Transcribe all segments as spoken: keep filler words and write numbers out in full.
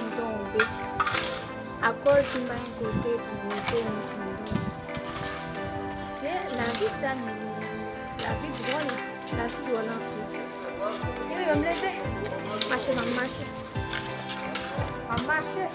M tonbe. Akoz m pa gen kote pou m rete ni pou m dòmi. Se lavi sa, men lavi dwòl, lavi dwòl anpil. Wi, m leve. Mache, m ap mache. M ap mache.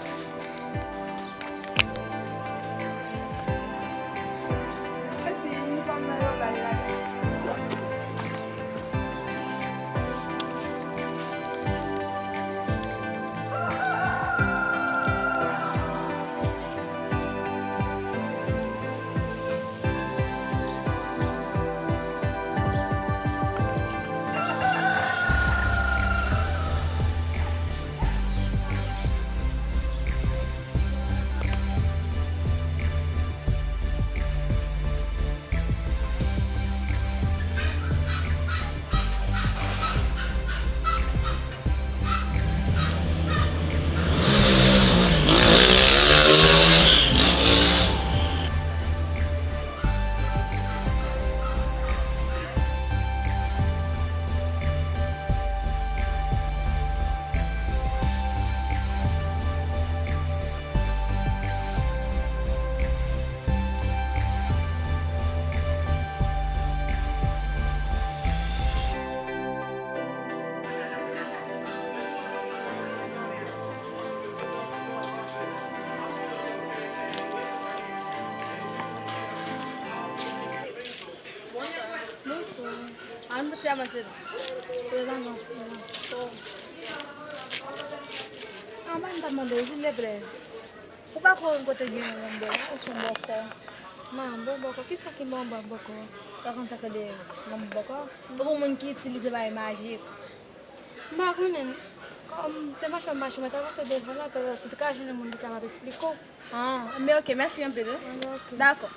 Bonswa. Ann piti avanse la. Sou la non. Anba m ta mande w, silvouplè. Ou pa konn kote gen yon bòkò, oswa yon bòkò? Manbo, bòkò, kisa ki manbo ak bòkò? Ou pa konn sa k rele manbo bòkò? Ou pou moun ki itilize bagay majik. M pa konnen. Kòm se mache m ap mache, mwen t avanse devan la, petèt ou te ka jwenn yon moun ki ta ap esplike w. Ah, men ok, mèsi anpil, wi. Ah, ok. Dakò.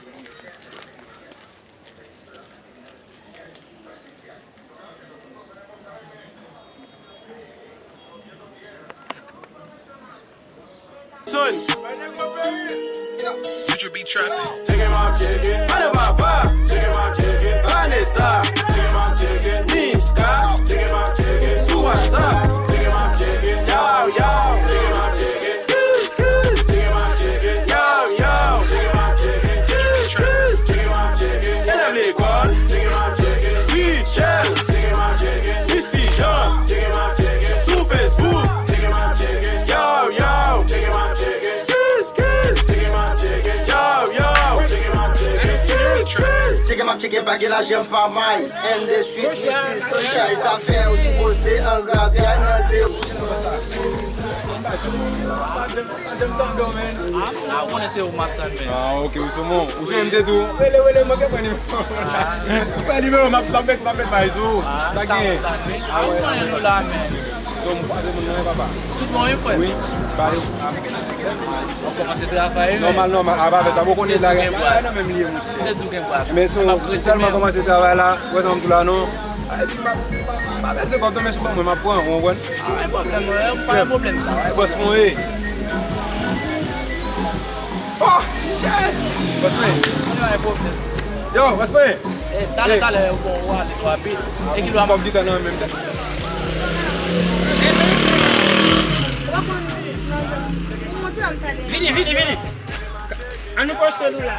Son. Future be trapping. Tcheke m ap tcheke. Manda papa. Tcheke m ap tcheke. Vanessa. Tcheke m ap tcheke. Niska. Tcheke m ap tcheke. Sou WhatsApp. Tcheke m ap tcheke. Yow, yow. Tcheke m ap tcheke. Tcheke m ap tcheke. Yow, yow. Tcheke m ap tcheke. Tcheke m ap tcheke. Elèv lekòl. Tcheke m ap tcheke. Michel. Tcheke m ap tcheke. Misty Jean. Tcheke m ap tcheke. Sou Facebook. Tcheke m ap tcheke. Yow, yow. Tcheke m ap tcheke. Excuse, excuse. Tcheke m ap tcheke. Yow, yow. Tcheke m ap tcheke. Excuse, excuse. Tcheke m ap tcheke, pa gen lajan pa may. Èn de swit, misye san chay, sa fè ou sipoze anrape nan zewo. Ah, ou konnen se ou m ap tann, men. Ah, ok, ou sou mwen. Ou jwenn m te tou. Rele, rele, mwen ke pran nimewo. Pran nimewo, m ap, m ap met, m ap met bay sou. Sa gen. Ah, ou konnen nou la, men. Yo, m kwaze moun nan, papa. Tout bon, wi, frè? Wi, ba yo. Mwen kòmanse travay, wi. Nòmal, nòmal. A pa fè sa, bon, konnen la, la, la, nan menm liye, monchè. Te di w gen bras. Men si w sèlman kòmanse travay la, wè sa m tou la, non. Sa vle di, m pa, m pa, m pa bezwen kòb, non, men si w ban mwen, m ap pran, ou konprann? Ah, pa gen pwoblèm, non, m pa gen pwoblèm sa. Bòs mwen, wi. Oh, shit! Bòs mwen. Pa gen pwoblèm. Yo, bòs mwen. Eh, talè, talè, bon, ou ale twò rapid. E ki lwa m ap. Kòb gita nan menm tan. Vini, vini, vini. Ann nou poste nou la.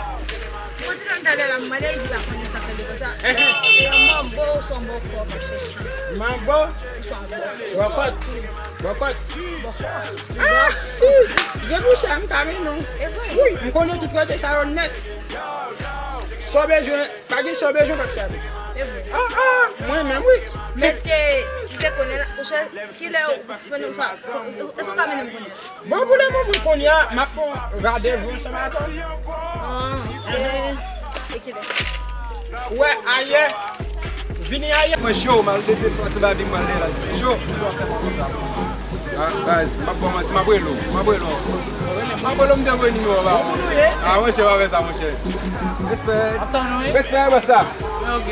Mwen te nan talè la, m mande li, li pa konnen sa k rele konsa. Ehn. E yon manbo, se yon bòkò k ap chèche. Manbo? Bòkò. Bòkò. Bòkò. Ah! Wi, je mouche, m ta vin non. E vre? Wi, m konnen tout kote sa yo nèt. Sa w bezwen, pa gen sa w bezwen, pa t ka vin. E vre? Ah, ah, mwen menm, wi. Men èske, si se konnen la, ou chwa, kilè ou disponib sa, èske w ka mennen m konnen? Bon, pou le moman, kounye a, m ap fè yon randevou ansanm avè w. Ah, eh, e kilè? Ou wè, ayè, vini ayè. Mwen cho, m al dete twa ti babi, m al de la cho. Ah, baz, m ap ba w manti, m ap rele w, m ap rele w. M ap rele w, m te voye nimewo w ba ou. Ah, monchè, pa fè sa, monchè. Respè. Respè, basta. Ok.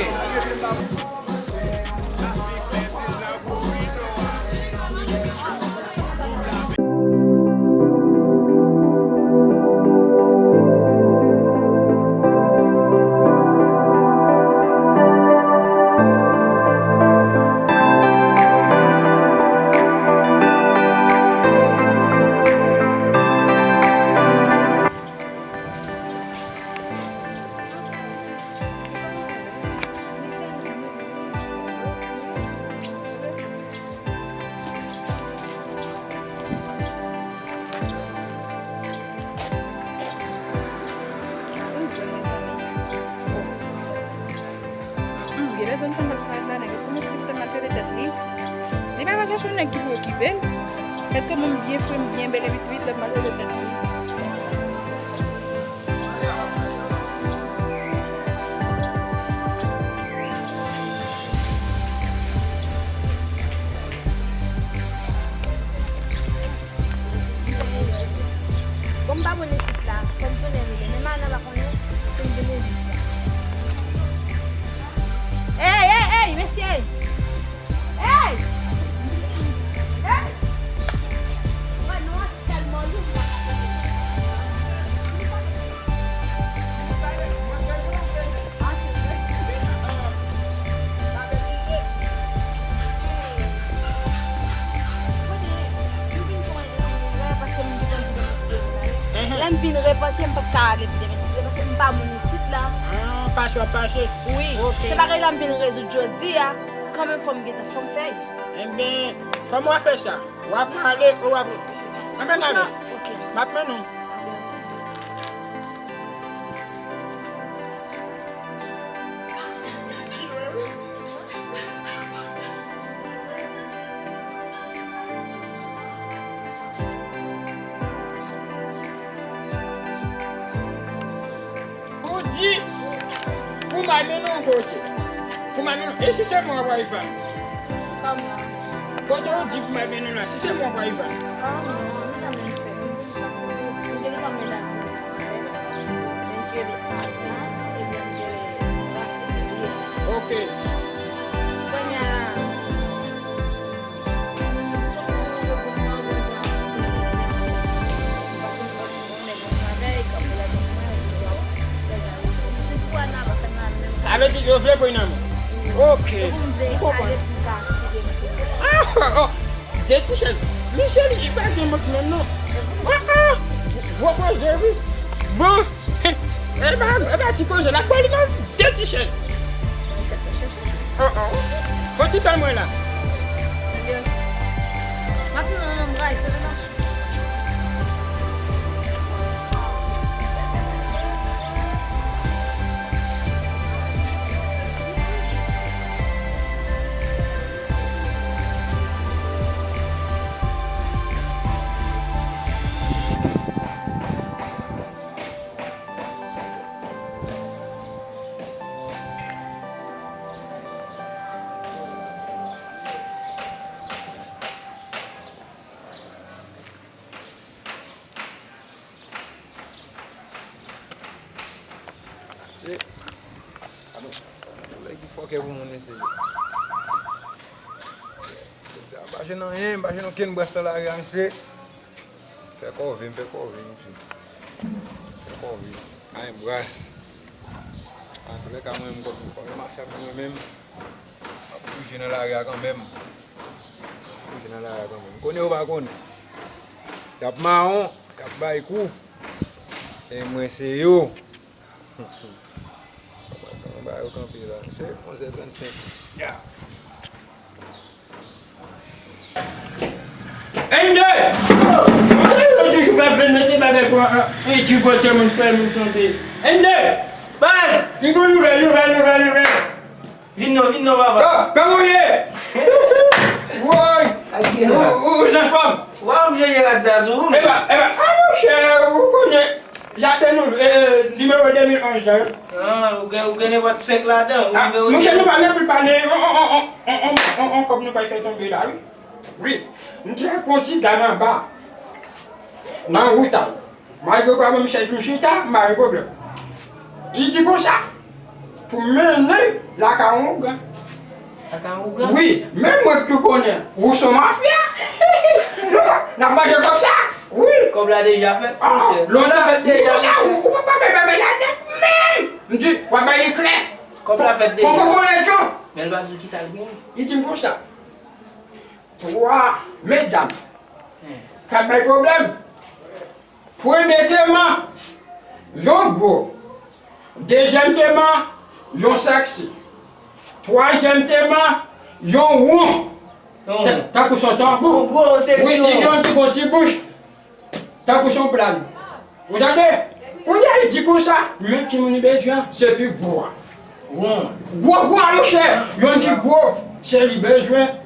Gad kòman m byen fre, m byen bèl, epi ti pitit la m pral fè tèt li. Bon, m pa bon isit la, fò m tounen vini. Men Mana pa konnen si m vini isit la. Ey, ey, ey, mesye! Ey! Ey! Mwen, nou an tèlman lou, m pa ka fè. Lè m vin repanse, m pa t ka ale pou demen, paske m pa moun isit la. Ah, fache w ap fache? Wi. Ok. Se bagay la m vin rezoud jodi a. Kanmenm fò m gentan, fò m fè l. Enben, kòman w ap fè sa? W ap ale ou w ap... Anben n ale. Ok. M ap mennen w. Ou di pou m al mennen w kote? Pou m al mennen w? E si se mwen w ap al vann? Kòman? Kote w di pou m al mennen w la, si se mwen w ap al vann? Ah non, nou janm fè. M te gentan mennen l pou l ansanm avè l. Men m te rele avan, epi m te rele rapid li. Ok. Kounye a, Sa vle di yo vle pran nan men. Ok. M konprann. Ah, oh, oh. De ti chèz. Michel, li pa gen mòt menm non. Ah, ah. Gwo koze, wi. Bon. E pa, e pa ti koze. L ap pran li nan de ti chèz. Oh, oh. Fò ti tan mwen la. M ap nan nan bra, se nan Se, a bon, nèg ki fòkè pou moun, mesye. M pa jwenn anyen, m pa jwenn okenn bras nan lari a, mesye. Fè kòve, m fè kòve, mesye. Fè kòve. Anyen bras. Antoulèka, mwen menm, kòm, kòm mafya pou mwen menm, m ap bouje nan lari a kanmenm. M ap bouje nan lari a kanmenm. Konnen ou pa konnen. Y ap mawon. K ap bay kou. E mwen se yo. Kòman, kòman bagay yo kanpe la? Se onz è trannsenk. Ya. Ende! Mwen toujou pa vle mete bagay pou, e, di kote moun fè moun tonbe. Ende! Baz! M gon nouvèl, nouvèl, nouvèl, nouvèl. Vin non, vin non, papa. Oh, kòman w ye? Woy! Ou, ou, ou anfòm? Waw, m jwenn rad sa sou ou. Epa, epa, a monchè, ou konnen, sa se nou, e, nimewo de mil onz la, wi. Ah, ou gen, ou gen nenpòt senk ladan, ou nimewo de. Monchè, nou pa nan pou pale, on, on kòb nou pral fè tonbe la, wi. Wi, m te pran ti dam anba, nan wout la. Malgre w pa ban m chèz m chita, m pa gen pwoblèm. Li di konsa, pou m mennen l lakay yon ougan. Lakay yon ougan? Wi, men mwen ki konnen, ou se yon mafya. Nou, n ap manje kòb sa. Wi. Kòb la deja fèt, ah, monchè. Lontan, kòb la fèt deja, konsa, monchè. Ou, ou pa, pa bay bagay la nèt menm. M di, w ap bay li klè. Kòb la fèt deja. Fò, fò, fò konnen, John. Men l pa di w kisa l genyen. Li di m konsa. Twa medam k ap bay pwoblèm. Premye tema, yon gwo. Dezyèm tema, yon sèksi. Twazyèm tema, yon won. Yon won. Ta-, tankou son tanbou. Yon gwo sèksi won. Wi, li gen yon ti, yon ti bouch. Tankou son plàn. Ou tande? Kounye a li di konsa, men ki moun li bezwen, se pi gwo a. Won. Gwo, gwo a, monchè. Youn ki gwo, se li bezwen.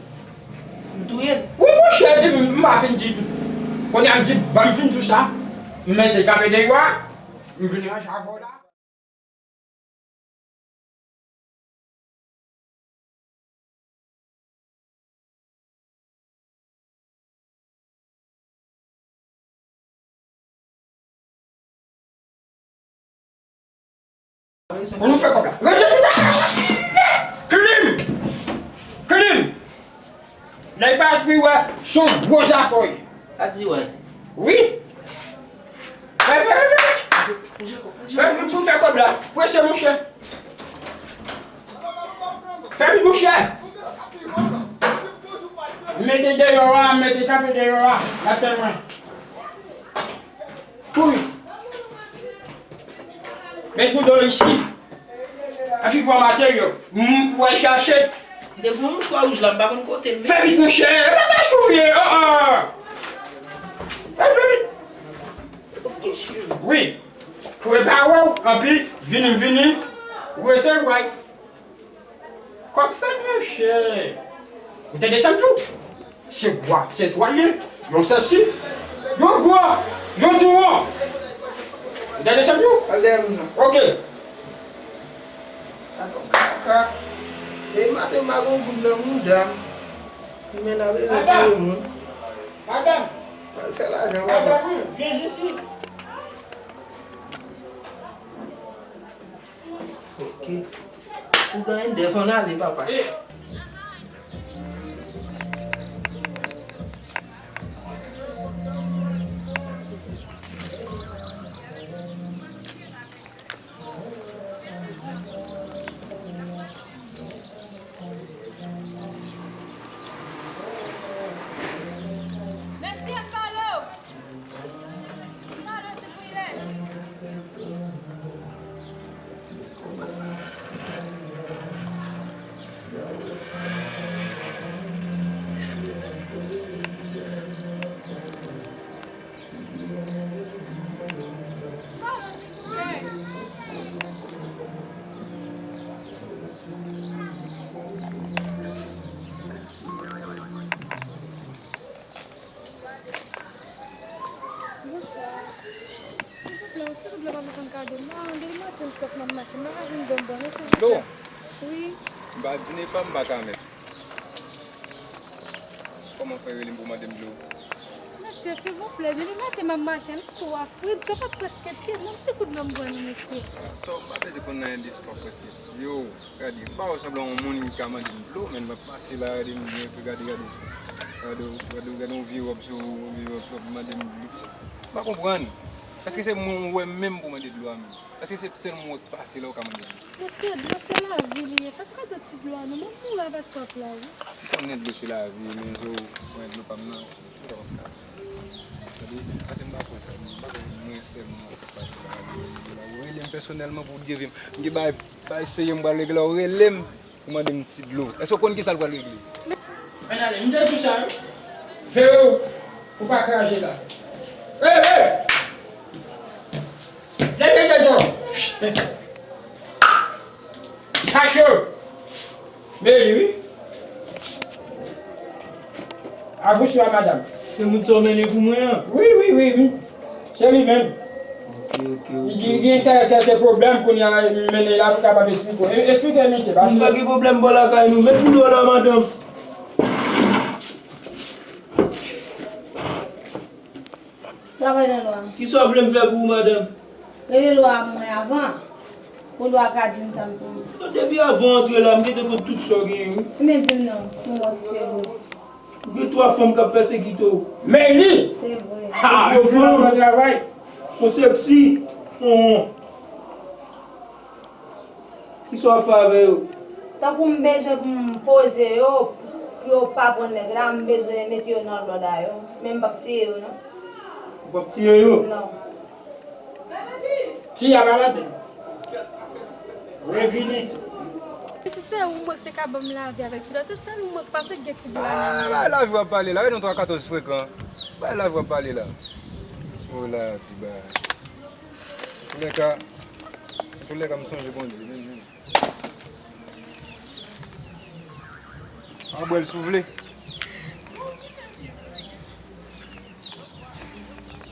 M touye l. Wi, monchè, depi m pa fin di tout. Kounye a m di, ban m fin di w sa. M mete kanpe deyò a, m vin ranje avè w la. Pou nou fè kòb la. Rete tout a. Klim! Klim! Lè pa tou wè, se yon gwo zafè w ye. Pa di wè. Wi. Fè, fè, fè, fè. Fè vit pou n fè kòb la. Prese, monchè. Fè vit, monchè. Mete deyò a, mete kanpe deyò a. N ap tann mwen. Kouri. Met boudon isi. Epi pran materyo. M pou al chache. Depi yon mouchwa wouj la, m pa konn kote l. Fè vit, monchè. E pa ta chouye. Oh, oh. Fè vit, fè vit. Ok, cheri. Wi. Pou e pa wè w, anpi, vini, vini. Resevwa. Kòb fèt, monchè. Ou tande sa m di w? Se gwa, se twal li. Yon sèksi. Yon gwa, yon tou won. Ou tande sa m di w? Ale, Amina. Ok. Adan kaka. Depi maten, m pa gen yon goud nan mouda m. Li menm ap rele touye moun. Madanm. Pral fè lajan, papa. Madanm, wi, vin isi. Ok. Ou gen dèf ann ale, papa. Mesye, m pale w. M pale w, silvouplè. Bonswa. Silvouplè, yon ti goud dlo pa bezwen kado m non. Depi maten m swaf m ap mache, m pa ka jwenn dlo m bwè non, silvouplè. Dlo? Wi. M pa di ne pa m pa ka menm. Kòman w fè rele m pou mande m dlo? Mesye, silvouplè, depi maten m ap mache, m swaf. Wi, dlo pa prèske tiye m, yon ti goud dlo m bwè non, mesye. Sa w pa bezwen konn nan endistwa prèske tiye w. Gade, m pa wè sanble yon moun ki ka mande m dlo, men m ap pase la, gade m byen fre, gade, gade. Gade, gade, gade yon vye wòb sou ou, yon vye wòb, w ap mande m dlo. M pa konprann. Èske se mwen ou wè menm pou mande dlo a menm? Èske se sèl mwen w wè k pase la ou ka mande dlo? Mesye, dlo se lavi li ye. Fè m kado ti dlo a non, m ap mouri avè swaf la wi. M konnen dlo se lavi, men zo, mwen dlo pa m nan. Gade, pase m pa kwè sa, m pa kwè mwen sèlman pase la, ou rele m pèsonèlman pou w deve m. M gen bagay, bagay serye m pral regle la, ou rele m pou mande m ti dlo. Èske w konn kisa l pral regle? Ann ale, m te di w sa wi. Veye w pou w pa kraze la. Hey, hey! Leve tèt ou! Kache w! Meli, wi. Avouche a madanm. Se moun sa w mennen pou mwen an? Wi, wi, wi, wi. Se li menm. Ok, ok, ok. Li gen, li gen kèlke pwoblèm kounye a, m mennen la pou kapab esplike w. E, esplike misye, pa... M pa gen pwoblèm bò lakay nou. Met boudon la, madanm. Travay nan lwa. Kisa w vle m fè pou ou, madanm? Rele lwa a pou mwen avan, pou lwa a ka di m sa m pou. Depi avan w antre la, m gentan konn tout sa w genyen, wi. Men di m non, pou m wè si se vre. Ou gen twa fanm k ap pèsekite w. Men li! Se vre. Ha! Gwo fanm. Travay. Yon sèksi. Yon. Kisa w ap fè avè yo? Tankou m bezwen pou m poze yo, pou yo pa pran nèg la, m bezwen mete yo nan lòd a yo. Men m p ap tiye yo, non. Ou p ap tiye yo? Non. Tiye a pa ladan. Revini. Si se ou mwen k te ka ban m lavi avèk ti dòl, se sèl ou mwen k pase k gen ti blan nan men. Bay lavi w ap pale la, wi, non, twa katòz frekan. Bay lavi w ap pale la. O la, ti bagay. Antoulèka, antoulèka, m sonje Bondye, men, men. An bwè l si w vle.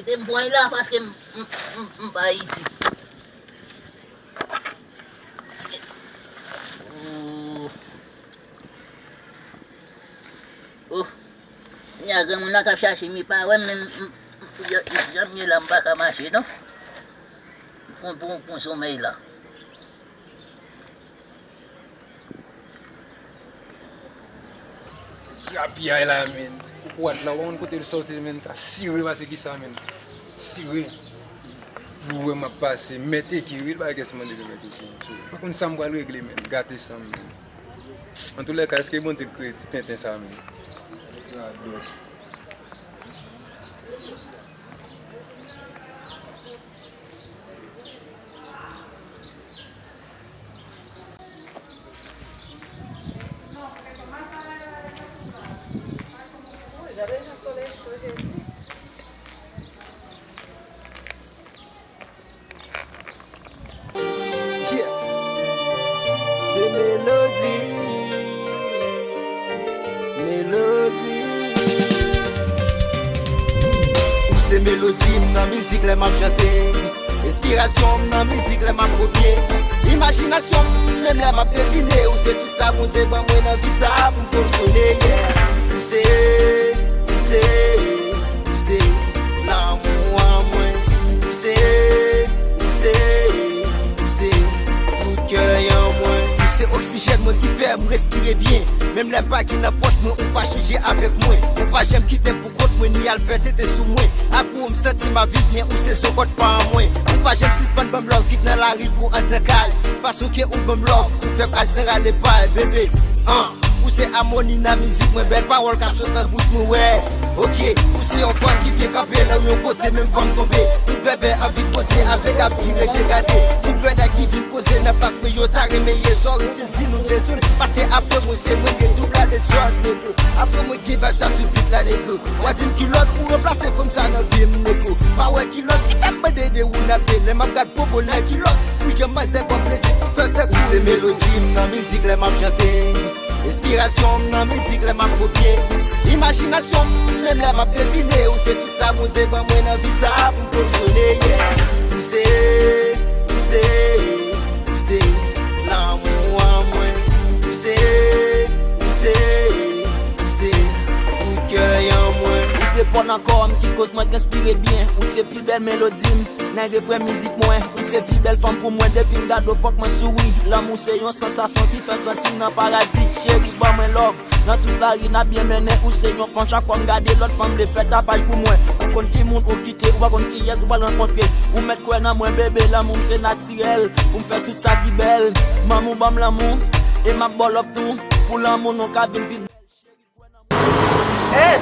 kite m pran l la paske m, m, m, m pa Ayiti. Oh. Oh. Kounye a granmoun nan k ap chache m, li pa wè m, men m, m, jan m ye la, m pa ka mache, non. M pran pou, pou somèy la. Grapyay la, menn. Ti kokorat la, ou pa konn kote l sòti, menn. Sa sire pase ki sa, menn. Sire. Ou wè m ap pase, mèt eki, wi, l pa gen sèlman de mèt eki. Pa konn sa m pral regle, menn. Gate san m, menn. Antoulèka, èske Bondye kreye ti tenten sa, menn? Radòt. Yeah. Se melodi. Melodi. Ou se melodi m nan mizik lè m ap chante. Enspirasyon m nan mizik lè m ap kopye. Imajinasyon m menm lè m ap desine. Ou se tout sa Bondye ban mwen nan vi sa pou m fonksyone. Yeah. Ou se, ou se, ou se lanmou an mwen. Ou se, ou se, ou se tout kè an mwen. Ou se oksijèn mwen ki fè m respire byen. Menm lè m pa gen Nan pòt mwen, ou pa chanje avèk mwen. Ou pa janm kite m pou kont mwen, ni al fè tete sou mwen. Ak ou, m santi m ap viv byen, ou se zokòt pa an mwen. Ou pa janm sispann ban m love, kit nan lari pou antre kay. Fason ke ou ban m love, ou fè m al san rale pay, bebe. An, ou se amoni nan mizik mwen, bèl pawòl k ap sot nan bouch mwen, wè. Oke, ou se yon fanm ki byen kanpe, lè w yon kote, menm fanm tonbe. Tout bèbè anvi koze avèk, ap vire je gade. Tout bèbè ki vin koze nan plas mwen, yo ta renmen ye sòri si m di nou dezoud. Paske apre mwen, se mwen gen doub la dezòd, nego. Apre mwen, gen vibe sa sou beat la, nego. W a di m kilòt pou ranplase fanm sa nan vi m, nego. Pa wè kilòt, li fè m mande de ou n ap de. Lè m ap gad bobo nan kilòt, pou jan manzè ban m plezi pou fè fè. Ou se melodi m nan mizik lè m ap chante. Enspirasyon m nan mizik lè m ap kopye. Imajinasyon m menm lè m ap desine. Ou se tout sa Bondye ban mwen nan vi sa pou m fonksyone, yeah. Ou se, ou se, ou se lanmou an mwen. Ou se, ou se, ou se kout kè an mwen. Ou se pò nan kò m ki koz mwen k enspire byen. Ou se pi bèl melodi m nan refren mizik mwen. Ou se pi bèl fanm pou mwen. Depi m gade w, fòk mwen souri. Lanmou se yon sansasyon ki fè m santi m nan paradi. Cheri, ban mwen love. Nan tout lari n ap byen mennen, ou se yon fanm, chak fwa m gade lòt fanm vle fè tapaj pou mwen. Ou konn ki moun ou kite, ou pa konn kiyès ou pral rankontre. Ou mèt kwè nan mwen, bebe, lanmou m se natirèl, pou m fè tout sa ki bèl. Manmi w ban m lanmou, e m ap ba w love tou, pou lanmou nou ka vin pi bèl. Cheri, kwè nan mwen. Hey!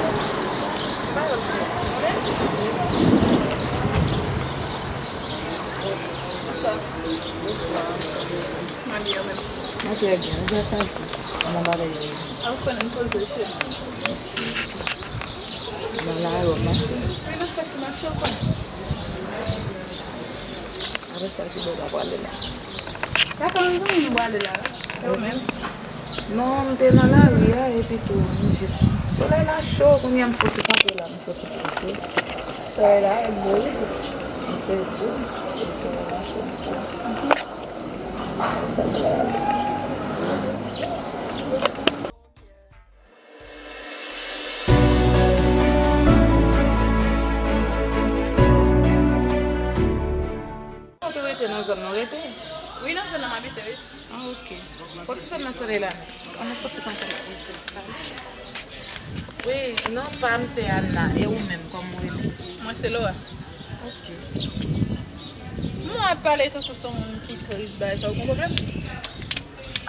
Mwen byen, ou menm? Mwen trè byen. Ou jan santi? Kòman bagay yo ye? Ap konnen m poze, cheri. Nan lari w ap mache? Wi, m ap fè ti mache, ou konnen. Apre sa, ki bò w ta prale la? Lakay yon zanmi m prale la. E ou menm? Non, m te nan lari a, epi tou, m jis, solèy la cho, kounye a m fouti kanpe la, m fouti kanpe. Solèy la ret bo wi tou. M sezi wi, e solèy la cho, m cho. Sa solèy la cho. Kote w rete nan zòn nan, w rete? Wi, nan zòn nan m abite, wi. Ah, ok. Fò ti sòt nan solèy la. An nou fò ti kanpe la, wi, fò ti kanpe. Wi, non pa m se Anna, e ou menm, kòman w rele? Mwen se Laura. Ok. Mwen ap pale tankou se yon moun ki tris, bagay sa, ou gen pwoblèm?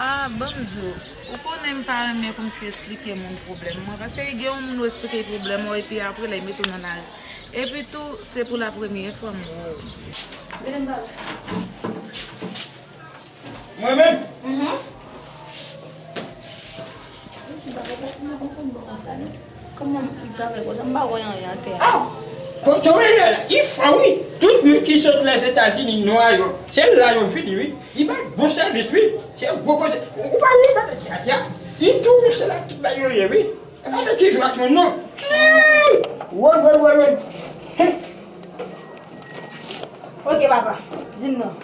Ah, ban m di w, ou konnen m pa renmen kòmsi esplike moun pwoblèm mwen, paske gen yon moun ou esplike pwoblèm ou, epi apre la, li mete w nan lari. Epi tou, se pou la premye fwa m wè w. Vini m pale. Mwen menm? Mhm. Kòman li ta fè konsa? M pa wè anyen atè a. Ah! Kote w ye la? Li fò wi. Tout moun ki sot Lèzetazini, Nwa Yòk, se la yo vini wi. Li bay bon sèvis wi. Se gwo koze. Ou pa wè bagay ki atè a? Li tou se la tout bagay yo ye wi. E pa se ki jou ak moun non. Woy, woy, woy, woy. Ok, papa. Di m non.